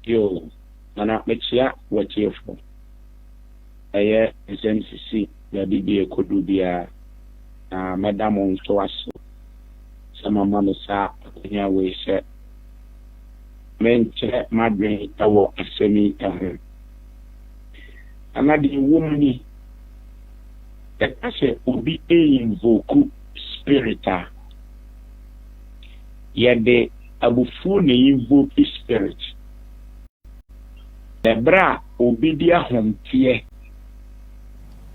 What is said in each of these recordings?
Yoo, Nana mekyea w'atiefo. Ɛyɛ nsɛm sisi baabi bi a ɛkɔdu biara, na mɛda mo nso ase sɛ moama me saa akwanya wei sɛ menkyerɛ m'adwene wɔ asɛm yi ho. Nana deɛ ɛwɔ mu ni, yɛka sɛ obi invoke spirit a, yɛde abufuo na invoke spirit. Na ɛberɛ a obi de ahomteɛ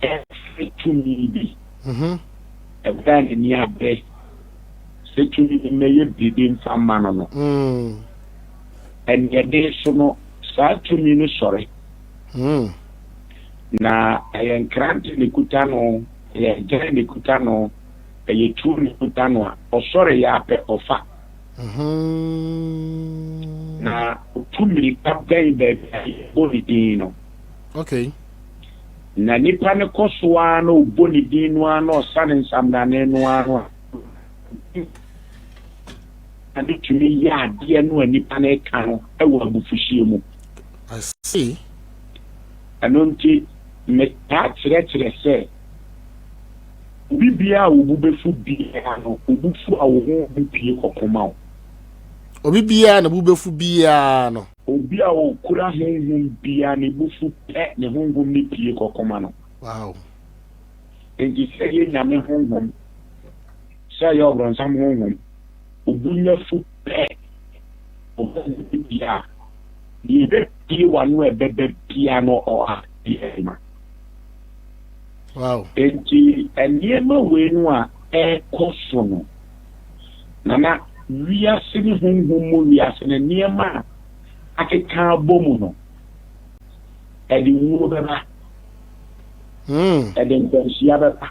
ɛfrɛ tumi bi, ɛberɛ a n'ani abere sɛ tumi no mmɛyɛ biribi mfa mma no no, ɛneɛden so no, saa tumi no sɔre. Na ɛyɛ nkrante na ɛkuta no, ɛyɛ agyan na ɛkuta no, ɛyɛ tuo na ɛkuta no a, ɔsɔre yɛ apɛ ɔfa. Na otu mmirika bɛn baabi a yɛbɔ ne din no. Na nipa no kɔ so ara na ɔbɔ ne din no ara na ɔsa ne nsamrane no ara no a, ne tumi yɛ adeɛ no a nipa no ka no wɔ abufuhyeɛ mu. I see. Ɛno nti, metaa kyerɛkyerɛ sɛ obi biara a wo bo bɛfu biara no, wo bo fu a wo honhom pue kɔkoma wo. Obi biara na bo bɛfu biara no. Obi a ɔkura honhom biara ne bo fu pɛ, ne honhom no pue kɔkoma no. Enti sɛ ɛyɛ Nyame honhom, sɛ ɛyɛ ɔbrɔnsam honhom, wo bo nya fu pɛ, wo honhom no pue a, deɛ ɛbɛpue w'ano a ɛbɛba biara no ɔa yɛ adwuma. Enti nneɛma wei no a ɛrekɔ so no, Nana, wiase ne honhom mu wiase no, nneɛma a akeka abɔ mu no, ɛde wuo bɛba, ɛde nkwanhyia bɛba,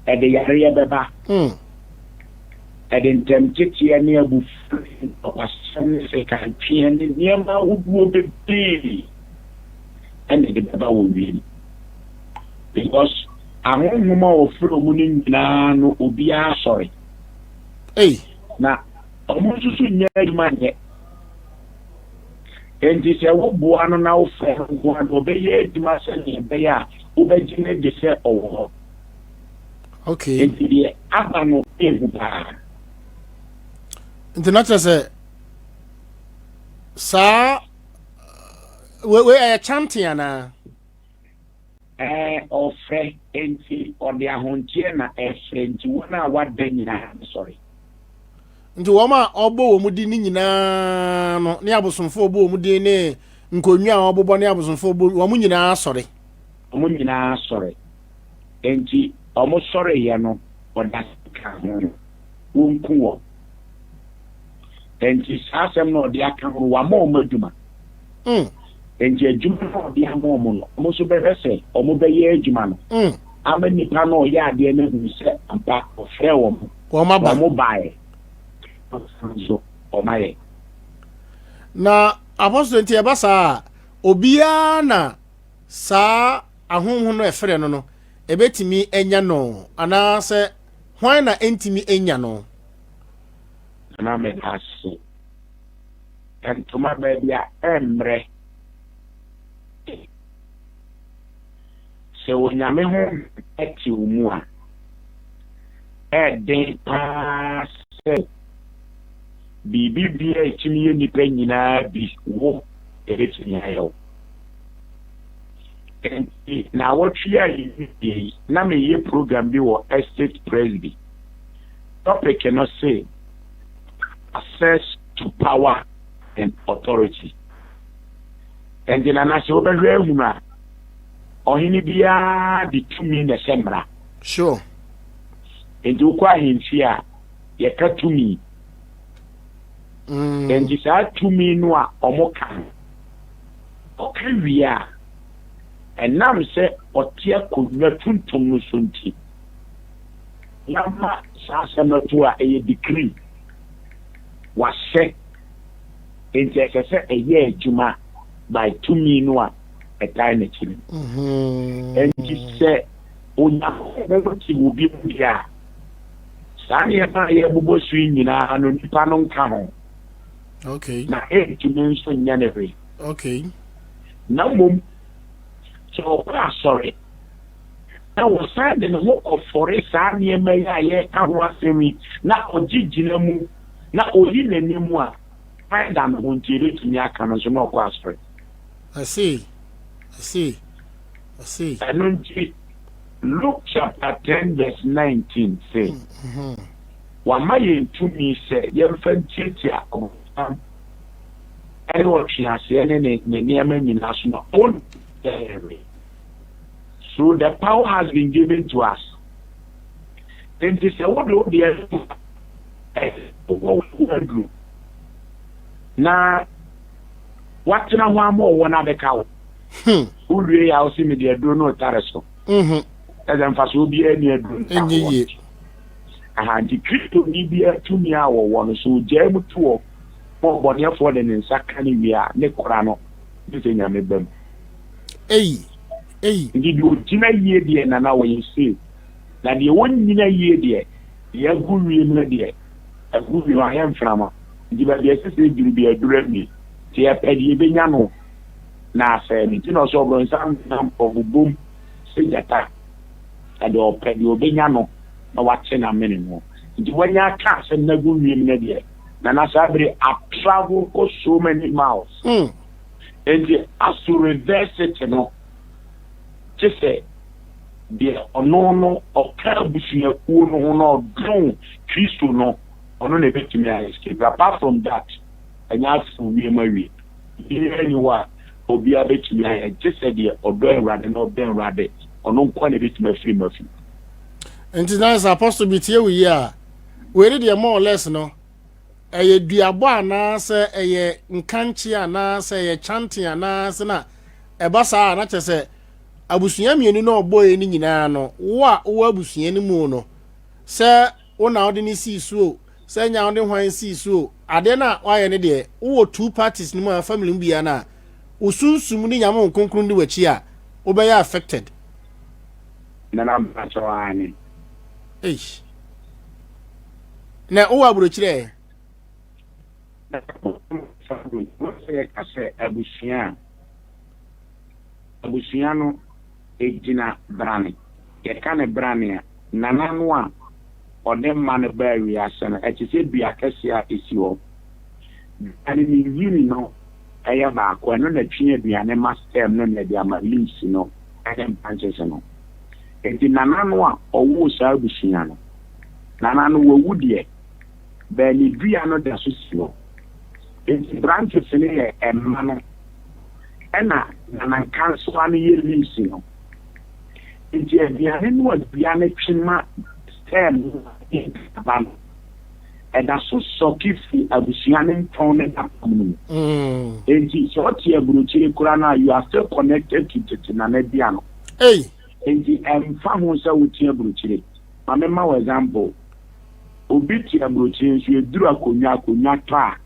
ɛde yareɛ bɛba, ɛde ntɛmteteɛ ne abufuo ne ntɔkwasɛm ne sekantweɛ ne nneɛma ahodoɔ bebree ɛna ɛde bɛba wɔ wiem. Because ahonhom a wɔfrɛ wɔn no nyinaa no, obiara sɔre. Hey. Na wɔn nso so nyɛ adwuma nyɛ. Enti sɛ woboa no na wofrɛ no nko ara no, ɔbɛyɛ adwuma sɛnea ɛbɛyɛ a wobɛgye no adi sɛ ɔwɔ hɔ. Enti deɛ aba no ehu paa. Nti na kyerɛ sɛ saa wei wei ɛyɛ chanting anaa? Ɛɛ, ɔfrɛ, enti ɔde ahonteɛ na ɛfrɛ, nti wɔn a wɔada nyinaa bɛsɔre. Nti wɔn a ɔbɔ wɔn din no nyinaa no, ne abosomfoɔ ɔbɔ wɔn din ne nkonnwa a ɔbobɔ ne abosomfoɔ ɔbɔ wɔn nyinaa sɔre. Wɔn nyinaa sɔre. Enti wɔn sɔreeɛ no, ɔda so ka ho no, wɔnku wɔn. Enti saa asɛm no a ɔde aka ho no, wama wɔn adwuma. Enti adwuma no a ɔde ama wɔn no, wɔn nso bɛhwɛ sɛ wɔbɛyɛ adwuma no ama nipa no a ɔyɛ adeɛ no ahunu sɛ ampa ɔfrɛɛ wɔn, Wɔn na aba. wɔn baeɛ, nso wɔn ayɛ. Na Apostle, nti ɛba saa a, obiara na saa ahonhom no ɛfrɛ no no, ɛbɛtumi anya no, anaasɛ hwan na ɛntumi nya no? Nana meda ase. Ntoma baabi a ɛmmerɛ. Sɛ Onyame honhom te wo mu a, ɛɛden paa sɛ biribi biara a ɛtumi yɛ nnipa nyinaa bi wo ɛbɛtumi ayɛ wo. Enti naawɔtwe a yɛwie yi, na meyɛ program bi wɔ Estate Presby. Topic no se, Access to Power and Authority. Enti Nana, sɛ wobɛhwɛ ahunu a, ɔhene biara de tumi na ɛhyɛ mmara. Enti wokɔ ahemfie a, yɛka tumi. Enti saa tumi no a wɔka no, ɔka wie a, ɛnam sɛ ɔte akonnwa tuntum no so nti, yɛama saa asɛm no to a ɛyɛ decree. Wahyɛ. Enti ɛsɛ sɛ ɛyɛ adwuma by tumi no a ɛtae n'akyi no. Enti sɛ Onyankopɔn te obi mu deɛ a, saa nneɛma a yɛbobɔ so yi nyinaa no, nipa no nka ho. Na ɛntumi nso nyɛ no hwee. Na mmom, sɛ ɔkɔ asɔre na wɔsan de ne ho kɔfɔre saa nneɛma yi a yɛreka ho asɛm yi na ɔgye gyina mu na oyi n'anim a, kwan da ne ho nti ebetumi aka no nso na ɔkɔ asɔre. I see. I see. I see. Ɛno nti, Luke chapter 10 verse 19 se, Wama yɛn tumi sɛ yɛmfa ntiatia ɔbonsam ne ɔtweaseɛ ne ne ne nneɛma nyinaa so na ɔnyɛ hwee. So the power has been given to us. Nti sɛ wode wo deɛ no a, wowɔ wo aduro na watena ho ama ɔwɔ no abɛka wo. Wowie a wose mede aduro no retare so. Ɛsɛ mfasoɔ biara nni aduro no Ɛnyɛ yie. Aha, nti Kristoni biara tumi a wɔwɔ no, sɛ ogyaa mu to hɔ ma ɔbɔneɛfoɔ de ne nsa ka no wie a, ne kora no gye sɛ Nyame ba mu. Ei, ei. Nti deɛ ɔgyina yie deɛ nana ɔyɛ safe, na deɛ ɔnnyina yie deɛ, deɛ agu wiem no deɛ, agu wiem, ayɛ mframa. Nti baabi a ɛsɛ sɛ ɛduru biara, aduru awie. Nti ɛpɛ deɛ ɛbɛnya no na asɛe no. Nti na ɔsɛ ɔbronsam nam ɔbobom sɛ gyata, na deɛ ɔpɛ deɛ ɔbɛnya no na wate no amene no. Nti wanya aka asɛm no agu wiem no deɛ, nana saa bere a travel kɔ so many miles. Nti as to reverse it no, gye sɛ deɛ ɔno no ɔka abusuakuo no ho na ɔdɔn Kristo no, ɔno na ɛbɛtumi a escape. Apart from that, ɛnyɛ afo wiem awie. Biribiara nni hɔ a obiara bɛtumi ayɛ gye sɛ deɛ ɔdɔ Awurade na ɔbɛn Awurade, ɔno nko na ɛbɛtumi afiri mu afi. Nti na sɛ Apostle bi tie wo yi a, wei ne deɛ more or less no, ɛyɛ duabɔ anaasɛ ɛyɛ nkankye anaasɛ ɛyɛ chanting anaasɛ na ɛba saa a, na kyerɛ sɛ abusua mmienu na ɔbɔe no nyinaa no, wo a wowɔ abusua no mu no, sɛ wo na wode ne sii so o, sɛ nya wode hwan sii so o, adeɛ no a woayɛ no deɛ, wowɔ two parties no mu a family mu biara no a, wo sunsum ne Nyame wo kronkron di w'akyi a, wobɛyɛ affected. Nana mpakyɛw aane. Eish. Na wowɔ aburokyire ɛ? Sɛ yɛka sɛ abusua a, abusua no egyina brane. Yɛka ne brane a, nana no a ɔde mma no baa wiase no, ɛte sɛ dua kɛseɛ a ɛsi hɔ. Dua no ne nhini no ɛyɛ baako, ɛno na ɛtwe aduane ma stem no na ɛde ama leaves no ne branches no. Enti nana no a ɔwoo saa abusua no, nana no wawu deɛ, bɛɛ ne dua no da so si hɔ. Enti branches no yɛ mma no, ɛna nana nkansowa no yɛ leaves no. Enti aduane no a dua no twe ma stem no aba no, ɛda so sɔke firi abusua no ntɔn ne dapam no mu. Enti sɛ ɔte aburokyire koraa no a, you are still connected to tete nana dua no. Ei. Enti ɛmfa ho sɛ wote aburokyire. Ma memma wo example. Obi te aburokyire nso eduru akonnwa akonnwa tɔ a,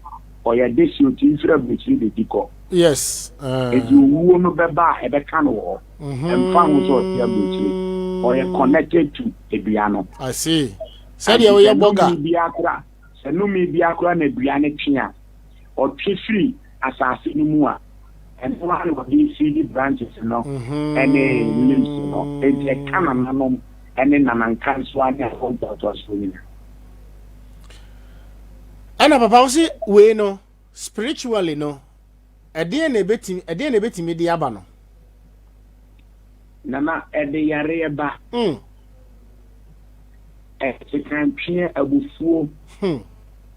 ɔyɛ dehye otumi firi aburokyire bedi kɔ. Yes. Enti owuo no bɛba a ɛbɛka no wɔ hɔ. Ɛmfa ho sɛ ɔte aburokyire. Ɔyɛ connected to dua no. I see. Sɛdeɛ woyɛ bɔga. Sɛ nnome biara koraa, sɛ nnome biara koraa na dua no twe a, ɔtwe firi asase no mu a, ɛno ara na ɔde feed branches no ne leaves no. Enti ɛka nananom ne nanankansowa ne awoɔ ntoatoasoɔ nyinaa. Ɛna papa wo se wei no spiritually no ɛdeɛn na ɛbɛtumi ɛdeɛn na ɛbɛtumi de aba no? Nana ɛde yareɛ ba. Ɛsekantweɛ, abufuo,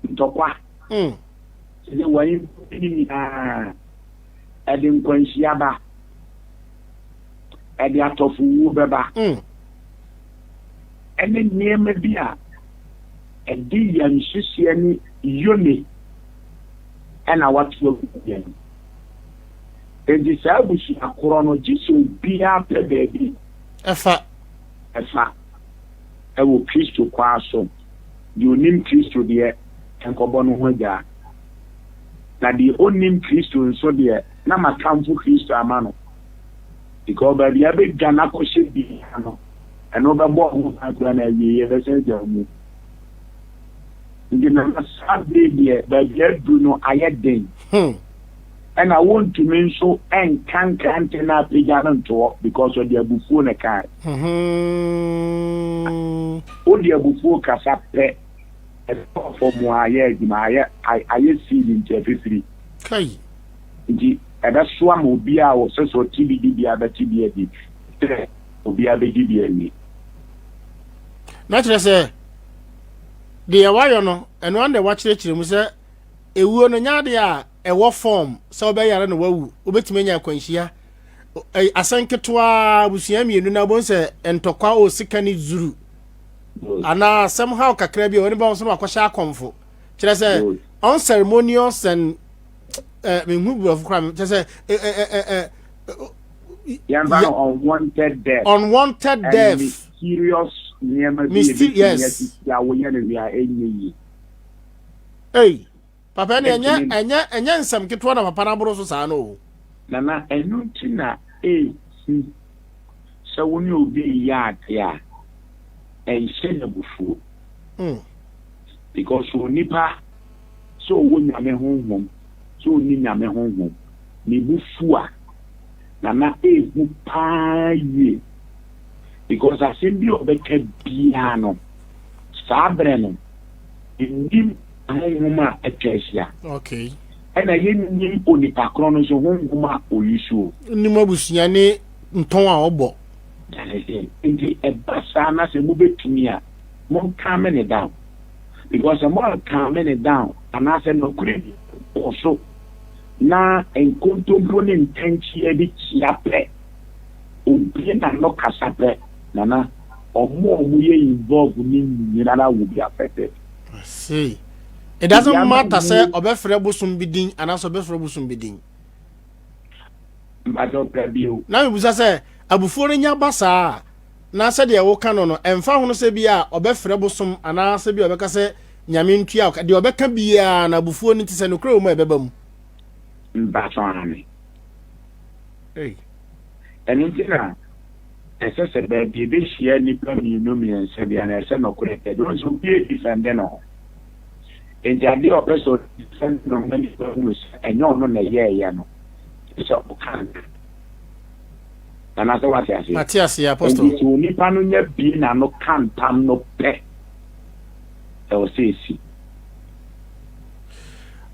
ntɔkwa. Sɛ wɔn ne nyinaa ɛde nkwanhyia ba. Ɛde atɔfowuo bɛba. Ɛne nneɛma bi a ɛde yɛn nhyehyɛeɛ ne yone ɛna wato agu yɛn. Enti saa abusua korɔ no, gye sɛ obiara pɛ baabi ɛfa. Ɛfa ɛwɔ Kristo kwaa so. Deɛ onim Kristo deɛ, nkɔbɔ no ho agyaa. Na deɛ onnim Kristo nso deɛ, na makamfo Kristo ama no. Because baabi a bɛdwane akɔhyɛ biara no, ɛno bɛbɔ ho ban koraa na awieeɛ bɛsan agya wo mu. Nti Nana saa bere deɛ baabi aduru no ayɛ den. Ɛna wontumi nso nka nkrante no apagya no nto hɔ because ɔde abufuo na ɛkae. Wode abufuo kasa pɛ, ɛtɔ fam a ayɛ adwuma, ayɛ ayɛ seed nti afifiri. Kai. Nti ɛbɛso ama obiara a ɔsɛ sɛ ɔte bi di biara bɛte bi adi sɛ obiara bɛdi bi awie. Na kyerɛ sɛ deɛ wayɔ no, ɛno ara na wakyerɛkyerɛ mu sɛ ewuo no nyɛ adeɛ a ɛwɔ fɔm sɛ wobɛyare na wawu, wobɛtumi anya akwanhyia. Asɛn ketewa abusua mmienu na wobɛhu sɛ ntɔkwa o sika ne zuru anaa asɛm haw kakra bi a wɔne bɛn so na wakɔhyɛ akɔmfo. Kyerɛ sɛ unceremonious and mehu borɔfo koraa, kyerɛ sɛ yɛmfa no unwanted death. Unwanted death. Mysterious nneɛma bi ebetumi asisi a woyɛ no hwee a ɛnyɛ yie. Ei, papa, ɛne ɛnyɛ ɛnyɛ ɛnyɛ nsɛm ketewa na papa no aboro so saa no o. Nana, ɛno nti na ehu sɛ wo ne obi reyɛ ade a, ɛnhyɛ no abufuo. Because onipa sɛ ɔwɔ Nyame honhom, sɛ ɔnni Nyame honhom, ne bo fu a, Nana, ehu paa yie. Because asɛm bi a ɔbɛka biara no, saa berɛ no, nnim honhom a atwa ahyia. Ɛna yɛnnim onipa korɔ no nso honhom a ɔyi soɔ. Nnim abusua ne ntɔn a ɔbɔ. Nti ɛba saa na sɛ mobɛtumi a, mon calm ne down. Because sɛ mo calm ne down anaasɛ nokorɛ bi kɔ so na nkontompo ne ntɛnkyea bi kyia pɛ, obie n'ano kasa pɛ, Nana, ɔmo a ɔmo yɛ involve ne nyinara will be affected. I see. It doesn't matter sɛ ɔbɛfrɛ bosom bi din anaasɛ ɔbɛfrɛ bosom bi din. Mpakyɛw pɛ bio. Na mebusa sɛ abufuo no nya ba saa na sɛdeɛ woka no no, ɛmfa ho no sɛ bi a ɔbɛfrɛ bosom anaasɛ bi a ɔbɛka sɛ Nyame ntua wo ka, deɛ ɔbɛka biara na abufuo no nti sɛ nokorɛ wɔ mu a ɛbɛba mu. Mpakyɛw aane. Ei. Ɛno nti na ɛsɛ sɛ baabi ɛbɛhyia nnipa mmienu mmiɛnsa biara no ɛsɛ nokorɛ pɛ. Because obi redefɛnde ne ho. Nti adeɛ a ɔpɛ sɛ ɔdefɛnde ne ho ma nnipa hunu sɛ ɛnyɛ ɔno na ɛyɛɛyɛ no, gye sɛ ɔka nka. Anaasɛ wate aseɛ? Mate aseɛ, Apostle. Nti sɛ onipa no nya bie n'ano ka ntam no pɛ, ɛwɔ sɛ ɛsi.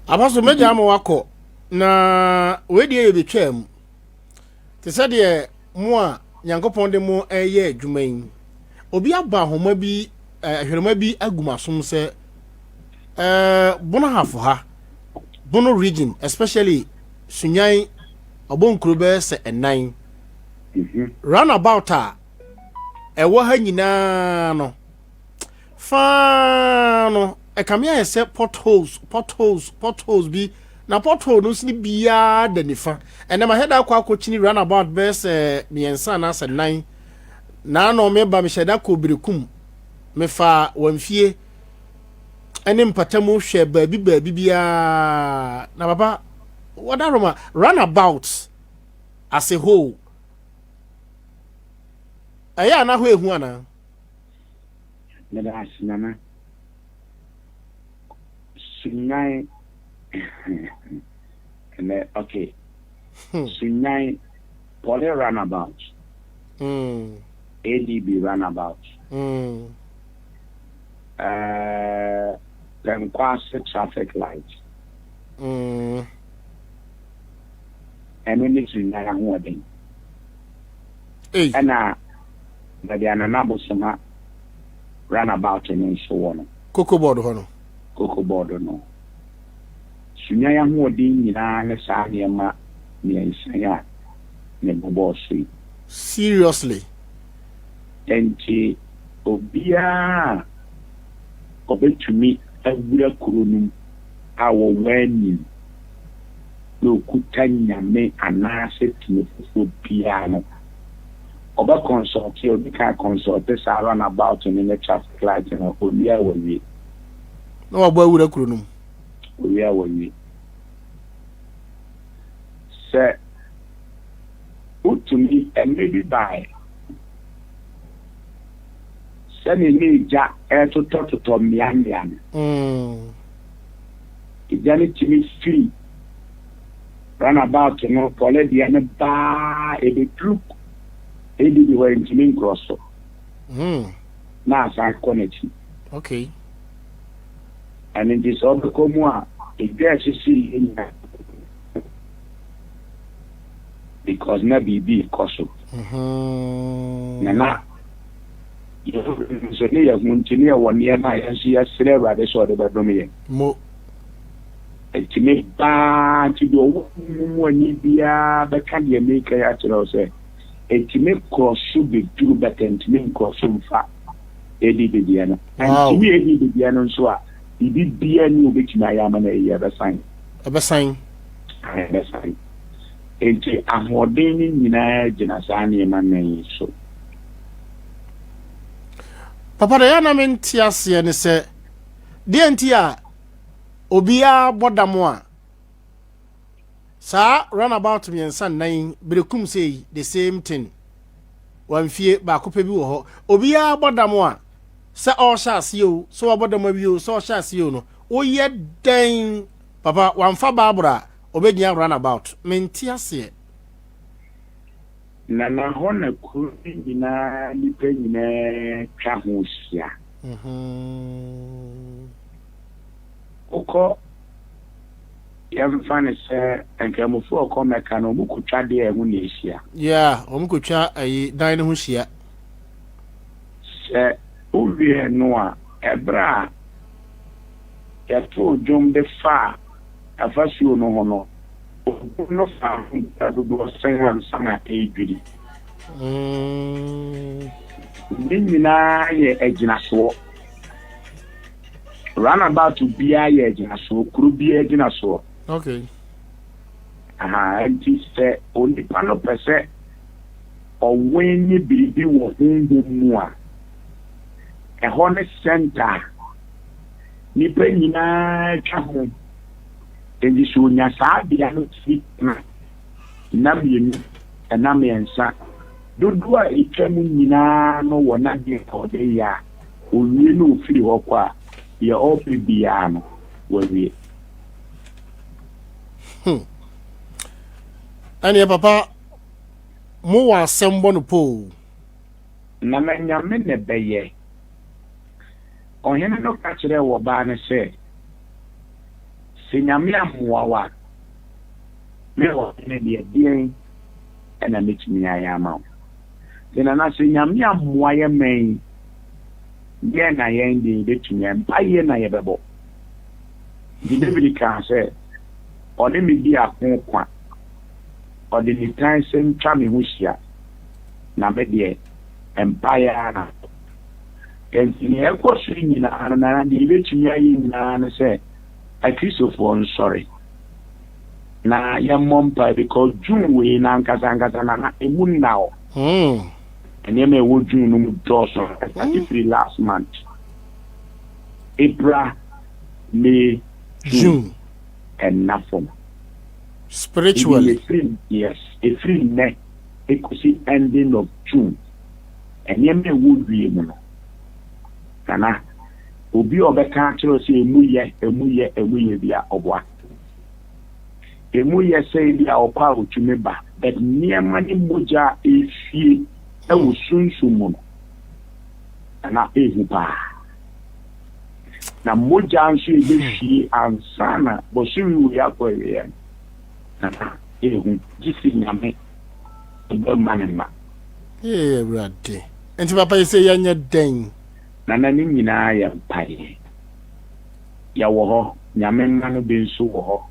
Apostle, mɛgya ama wakɔ na wei deɛ yɛbɛtwaa mu. Te sɛ deɛ mo a Nyankopɔn de mo reyɛ adwuma yi, obi abɔ ahoma bi, ahwerɛma bi agu m'asom sɛ, Bono Ahafo ha, Bono region, especially Sunyan, ɔbɔ nkuro bɛyɛ sɛ ɛnan. Runabout a ɛwɔ ha nyinaa no, faa no ɛkame ayɛ sɛ potholes, potholes, potholes bi, na pothole no nso ne biara da nifa. Ɛnɛ mahɛ da akɔ akɔkyini runabout bɛyɛ sɛ mmiɛnsa anaasɛ nan. Naano meba mehyɛ da kɔ Berekum, mefa wɔn fie ne mpatamu hwɛ baabi baabi biara. Na papa, wɔda Roma runabout as a whole, ɛyɛ ana hɔ ehu anaa? Meda ase, Nana. Sunyan ɛnɛ, okay. Sunyan Poly runabout. ADB runabout. Penkwase traffic light. Ɛno ne Sunyan ahoɔden. Ɛna baabi a Nana Bosoma runabout no nso wɔ no. Cocoa board hɔ no. Cocoa board no. Sunyan ahoɔden nyinaa ne saa nneɛma mmiɛnsa yi a mebobɔɔ so yi. Seriously? Enti obiara a ɔbɛtumi awura kuro no mu a wɔwɔ anim na ɔkuta nyame anaasɛ tumi foforɔ biara no, ɔbɛ consult, ɔdi kan consult saa runabout no ne traffic light no, owie a wawie. Na wabɔ awura kuro no mu. Owie a wawie. Sɛ wotumi, mmerɛ bi baeɛ sɛ. Sɛdeɛ na egya retotɔtotɔ mmeammea no, egya no tumi firi runabout no pɔle deɛ no baa ɛbɛduru ADB hɔ ɛntumi nkorɔ so na asan kɔ n'akyi. Okay. Ɛno nti sɛ ɔbɛkɔ mu a, edwa a ɛsisi yɛ nyinaa because na biribi rekɔ so. Na na yɛn nso ne yɛn ho nti ne yɛwɔ nneɛma a yɛn nso yɛsrɛ Awurade sɛ ɔde bɛdom yɛn. Mo. Ɛtumi baa nti deɛ ɔwɔ mu mu ani biara bɛka deɛ meka yi akyerɛ wo sɛ ɛtumi korɔ so bɛduru bɛtɛ ntumi nkorɔ so mfa ɛdi bɛdeɛ no. Ɛntumi ɛdi bɛdeɛ no nso a biribi biara ni obɛtumi ayɛ ama no ɛyɛ ɛbɛsan. Ɛbɛsan. Ɛbɛsan. Enti ahoɔden no nyinaa gyina saa nneɛma nnan yi so. Papa deɛ na mente aseɛ ne sɛ deɛ nti a obiara bɔ dam a saa runabout mmiɛnsa nnan berekum sei the same thing wamfie baako pɛ bi wɔ hɔ obiara bɔ dam a sɛ ɔrehyɛ aseɛ o sɛ wabɔ dam awie o sɛ ɔhyɛ aseɛ o no woyɛ dɛn papa wamfa baabura a ɔbɛgyina runabout mente aseɛ. Na na hɔ na kuro no nyinaa nnipa nyinaa twa ho hyia. Wokɔ yɛmfa no sɛ nkramofoɔ a ɔkɔ Mɛka no, wɔn kɔtwa deɛ ɛho na ɛhyia. Yeah, wɔn kɔtwa ayi dan no ho hyia. Sɛ wowie no a, ɛberɛ a yɛtoo dwom de faa afasuo no ho no, odwom no faa ho nnipa dodoɔ sɛn ansa na ɛredwiri. Ne nyinaa yɛ agyinasoɔ. Runabout biara yɛ agyinasoɔ, kuro biara agyinasoɔ. Aha, nti sɛ onipa no pɛ sɛ ɔwen ne biribi wɔ honhom mu a, ɛhɔ ne center a nipa nyinaa twa ho. Nti sɛ onya saa bea no tumi tena nna mmienu, ɛna mmiɛnsa, dodoɔ a ɛtwa mu nyinaa no wɔ n'adeɛ a ɔde yɛ a, owie na ofiri hɔ kɔ a, deɛ ɔrepɛ biara no, wawie. Ɛneɛ papa mowɔ asɛm bɔ no poo. Nana Nyame na ɛbɛyɛ. Ɔhene no ka kyerɛɛ wɔbaa no sɛ, sɛ Nyame ammoa wo a, me ɔhene deɛ deɛn ɛna mɛtumi ayɛ ama wo? Nti Nana sɛ Nyame ammoa yɛ man yi, deɛn na yɛn deɛ yɛbɛtumi ayɛ? Mpaeɛ na yɛbɛbɔ. Nti David kaa sɛ, ɔne me di ako kwa, ɔde nitan sɛm twa me ho hyia, na me deɛ mpaeɛ ara na. Nti nea ɛkɔ so nyinaa no, Nana deɛ yɛbɛtumi ayɛ nyinaa ne sɛ Akristofoɔ nsɔre na yɛmmɔ mpaeɛ because June wei na ankasa ankasa Nana emu nna hɔ. Nneɛma a ɛwɔ June no mu dɔɔso. Ɛstart firi last month. April, May, June. Ɛnna fam. Spiritually. Efiri, yes, efiri nnɛ ekosi ending of June. Nneɛma a ɛwɔ wie mu no, Nana, obi a ɔbɛka akyerɛ sɛ emu yɛ, emu yɛ, emu yɛ bi a ɔboa. Emu yɛ sɛ ebi a ɔkɔ a otumi ba, but nneɛma ne mogya a efie ɛwɔ sunsun mu no, Nana ehu paa. Na mogya nso ebehwie ansa na bɔsori wei akɔ awieɛ no, Nana ehu gye si Nyame ɛbɛma ne ma. Ee Awurade. Nti papa yi sɛ yɛnyɛ dɛn? Nana ne nyinaa yɛ mpaeɛ. Yɛwɔ hɔ, Nyame mma no bi nso wɔ hɔ,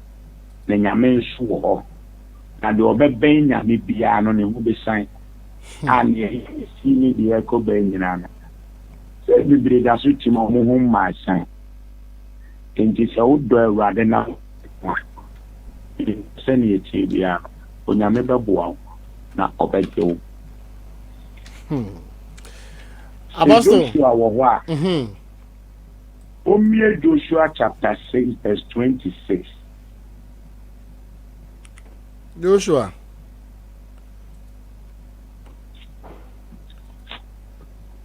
na Nyame nso wɔ hɔ. Na deɛ ɔbɛbɛn Nyame biara no ne ho bɛsan. A nea yɛsi ne deɛ ɛkɔ bɛn nyinaa no, sɛ bebree da so tim a ɔmo ho mma san. Nti sɛ wodɔ Awurade na wo a, sɛnea ɛtie biara no, Onyame bɛboa wo na ɔbɛgye wo. Sɛ Apostle. Joshua wɔ hɔ a, Ommie Joshua chapter 6 verse 26. Joshua.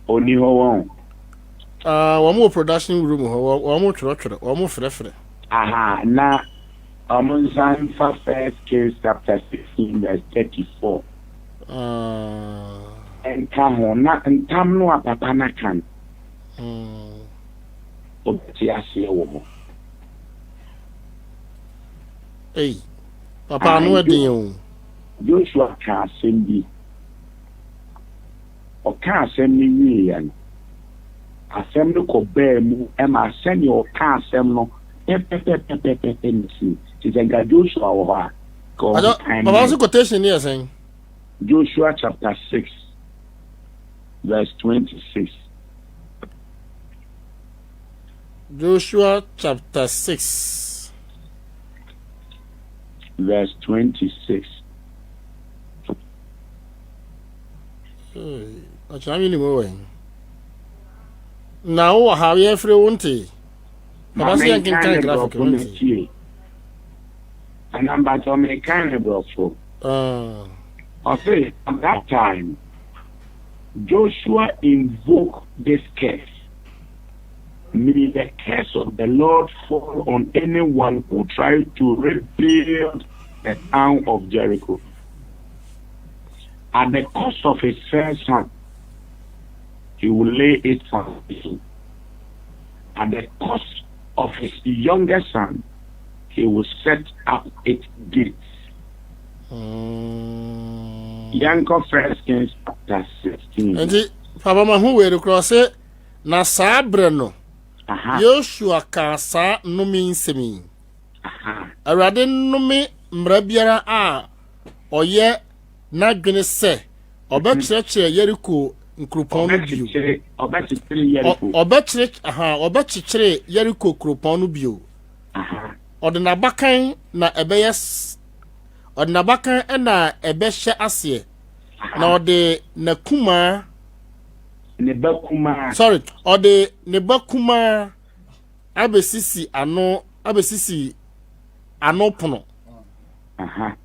Onni hɔ wɔn. Ah, wɔn wɔ production room hɔ, wɔn twerɛtwerɛ, wɔn frɛfrɛ. Aha, na wɔn nsan mfa First Kings chapter 16 verse 34. Ah. Nka ho, na ntam no a papa no aka no, ɔbɛte aseɛ wɔ hɔ. Ei, papa ano ɛden o. Joshua ka asɛm bi. Ɔkaa asɛm no wieeɛ no, asɛm no kɔbaa mu ma sɛdeɛ ɔkaa asɛm no pɛpɛpɛpɛpɛpɛ na ɛsii. Nti sɛ nka Joshua wɔ hɔ a, nka ɔnkan Papa nso quotation no yɛ sɛn? Joshua chapter 6 verse 26. Joshua chapter 6 verse 26. Ɔkyena mi nim wɔ yi. Na wowɔ ha yɛfrɛ wo nte. Papa sɛ yɛnkenkan graphic no nte. Anambatɔ mekan ne borɔfo. Ɔse at that time Joshua invoked this curse. May the curse of the Lord fall on anyone who tries to rebuild the town of Jericho. At the cost of his first son, he will lay its foundation. At the cost of his youngest son, he will set up its gates. Yɛnkɔ First Kings chapter 16. Nti, papa ma ho wei no korɔ sɛ na saa berɛ no, Yosua kaa saa nnome nsɛm yi. Awurade nnome mmara biara a ɔyɛ n'adwene sɛ ɔbɛkyerɛkyerɛ Yeriko nkuropɔn no bio. Ɔbɛkyekyere Yeriko kuropɔn no bio. Ɔde n'abakan na ɛbɛyɛ ɔde n'abakan na ɛbɛhyɛ aseɛ na ɔde n'akumaa ne ba kumaa sorry ɔde ne ba kumaa abɛsisi ano abɛsisi ano pono. Aha.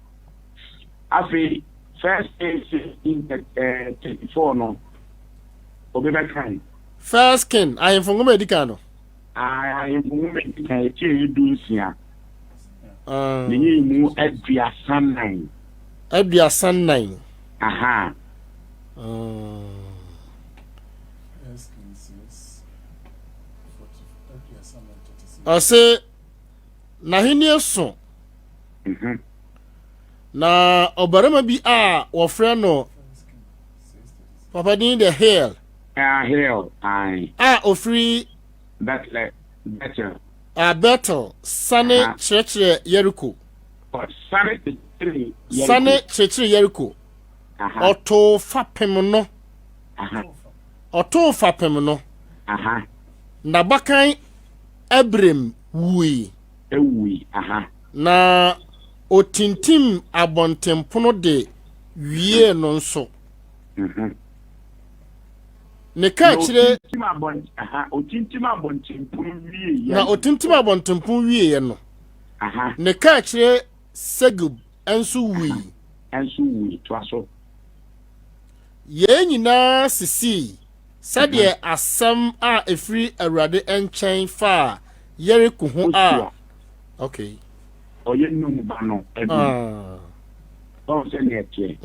Afei, First Kings 16 34 no, obi bɛkan. First King, ahemfo nwoma edi kan no. Ahemfo nwoma edi kan, eti ɛyɛ 16. Ne yɛ mu 34. 34. Aha. Ɔse n'ahenni so. Na ɔbarima bi a wɔfrɛ no papa din de Hiel. Hiel, ae. A ofiri Bethel. Bethel. A Bethel sane kyerɛkyerɛ Yeriko. Sane kyekyere Yeriko. Sane kyekyere Yeriko. Ɔtoo fapem no. Ɔtoo fapem no. N'abakan Abiram wui. Wui, aha. Na otintim abɔntenpono de wiee no nso. Ne kaakyire. Otintim abɔntenpono wieeɛ. Na otintim abɔntenpono wieeɛ no. Ne kaakyire Segub nso wui. Nso wui, toa so. Yei nyinaa sisii sɛdeɛ asɛm a ɛfiri Awurade nkyɛn faa Yeriko ho a. Okay. Ɔyɛ Nun ba no anim. Ah. Ɔn sɛ nea ɛteɛ.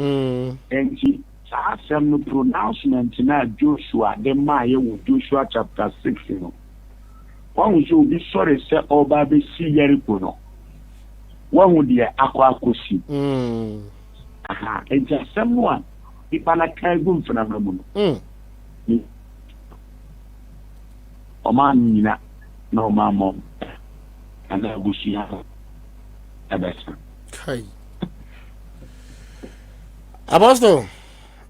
Enti saa asɛm no pronouncement no a Joshua de maeɛ wɔ Joshua chapter 6 no, wahu sɛ obi sɔre sɛ ɔreba abɛsi Yeriko no, wahu deɛ akɔ akɔsi. Aha, enti asɛm no a nipa no aka agu mframa mu no, ɔma nyina na ɔma mmɔ anaa abusua no ɛbɛsa. Kai. Apostle,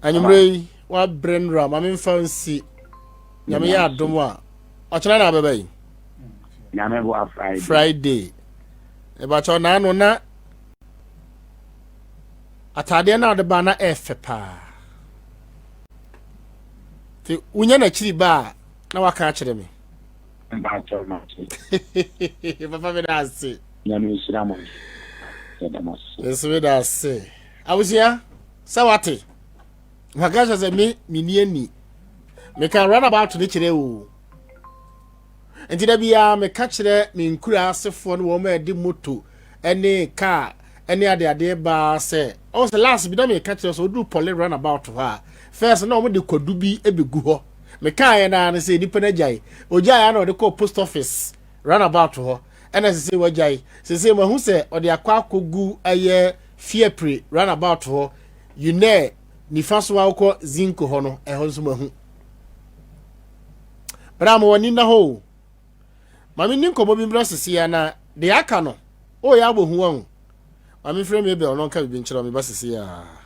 anwummerɛ yi wabrɛ nnura ma memfa nsi nyame yɛ adom a ɔkyena na abɛba yi. Nyame boa Friday. Friday. Ɛbakyɛ naano na ataadeɛ no ade ba na ɛfɛ paa. Nti wonya n'akyiri ba a na waka akyerɛ me. Mpakyɛw mate. Papa meda ase. Nyame nhyira mo nso. Yɛda mo ase. Nso meda ase. Abusua, sɛ wate. Waka kyerɛ sɛ me menni ani. Meka runabout ne kyerɛ o. Nti da biara meka kyerɛ me nkuraasefoɔ ne wɔn a ɛde moto ne kaa ne adeadeɛ baa sɛ, ɔwɔ sɛ last bi na meka kyerɛ sɛ woduru Pɔle runabout hɔ a, first na wɔde kwadu bi bɛgu hɔ. Mekaeɛ naa no sɛ nipa no agyae. Ogyaeɛ a na ɔde kɔɔ post office runabout hɔ. Ɛna sese wagyae. Sese mahu sɛ ɔde akɔ akɔgu ɛyɛ Fiapre runabout hɔ. Unɛ nifa so a wokɔ Zinco hɔ no, ɛhɔ nso mahu. Bra ma w'ani nna hɔ o. Ma menni nkɔmmɔ bi mmra sisi a na deɛ aka no, o yɛ abɔ hu wahu. Ma memfrɛ Mabel na ɔnka biribi nkyerɛ wo, meba sisi a.